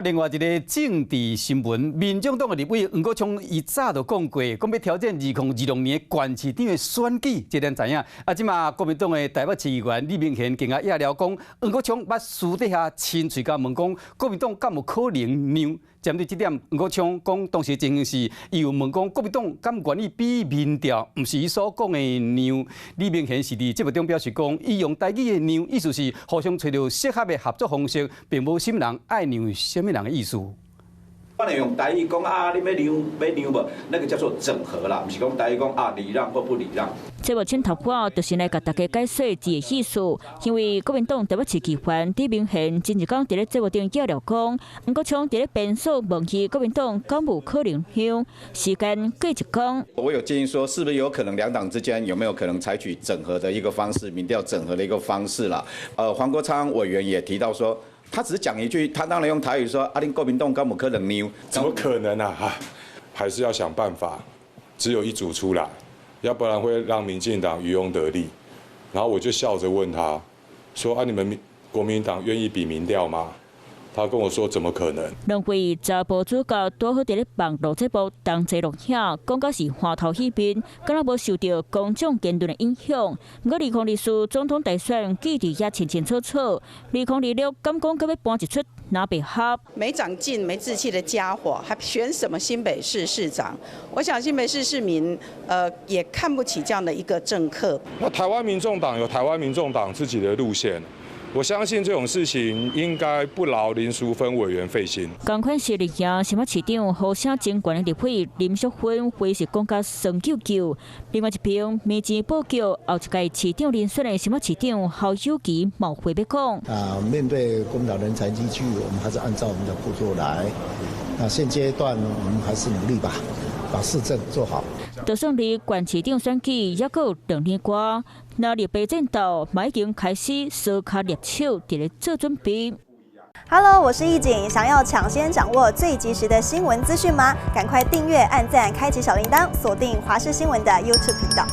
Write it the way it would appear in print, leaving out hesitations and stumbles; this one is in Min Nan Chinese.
另外一个政治新聞，民眾黨的立委黃國昌伊早就講過，講欲挑戰2026年縣市長的選舉，這咱知影。啊，這馬國民黨的台北市議員李明賢更加掖了講，黃國昌捌私底下親喙共問講，國民黨敢有可能讓？針對這點，黃國昌講當時情形是，伊有問講國民黨敢願意比民調，毋是伊所講的讓。李明賢是佇節目中表示講，伊用台語的讓，意思是互相揣著適合的合作方式，並無啥物人愛讓啥物人的意思。我哋用台語講啊，你欲讓欲讓無？那個叫做整合啦，毋是講台語講啊，禮讓或不禮讓。節目請頭我就是來共大家解說這個意思，因為國民黨台北市議員李明賢前一工佇咧節目頂叫了講，黃國昌佇咧變數問伊國民黨敢有可能讓，時間過一工。我有建議說，是不是有可能兩黨之間有沒有可能採取整合的一個方式，民調整合的一個方式啦？黃國昌委員也提到說，他只是講一句，他當然用台語說：“啊恁國民黨敢有可能讓？” 怎麼可能啊？還是要想辦法，只有一組出來，要不然會讓民進黨漁翁得利。然後我就笑着問他，說：“啊，你們國民黨願意比民調嗎？”他跟我說：“怎麼可能？” 兩位查埔主角拄好佇咧網路節目同齊錄影，講甲是歡頭喜面，敢若無受著公眾言論的影響。毋過2024總統大選記佇遐清清楚楚，2026敢講閣欲搬一出藍白合？沒長進、沒志氣的傢伙，還選什麼新北市市長？我想新北市市民，也看不起這樣的一個政客。那台灣民眾黨有台灣民眾黨自己的路線。我相信這種事情應該不勞林淑芬委員費心。仝款是綠營新北市長呼聲真懸的立委林淑芬，話是講甲酸赳赳。另外一邊，面前布局後一屆市長人選的新北市長侯友宜嘛有話欲講。啊，面對國民黨人才濟濟，我們還是按照我們的步驟來。那現階段我們還是努力吧，把市政做好。就算離縣市長選舉猶閣有2年外，藍綠白戰鬥嘛已經開始相跤捏手，佇咧做準備。 Hello，我是易景，想要搶先掌握最及時的新聞資訊嗎？趕快訂閱、按讚、開啟小鈴鐺，鎖定華視新聞的 YouTube 頻道。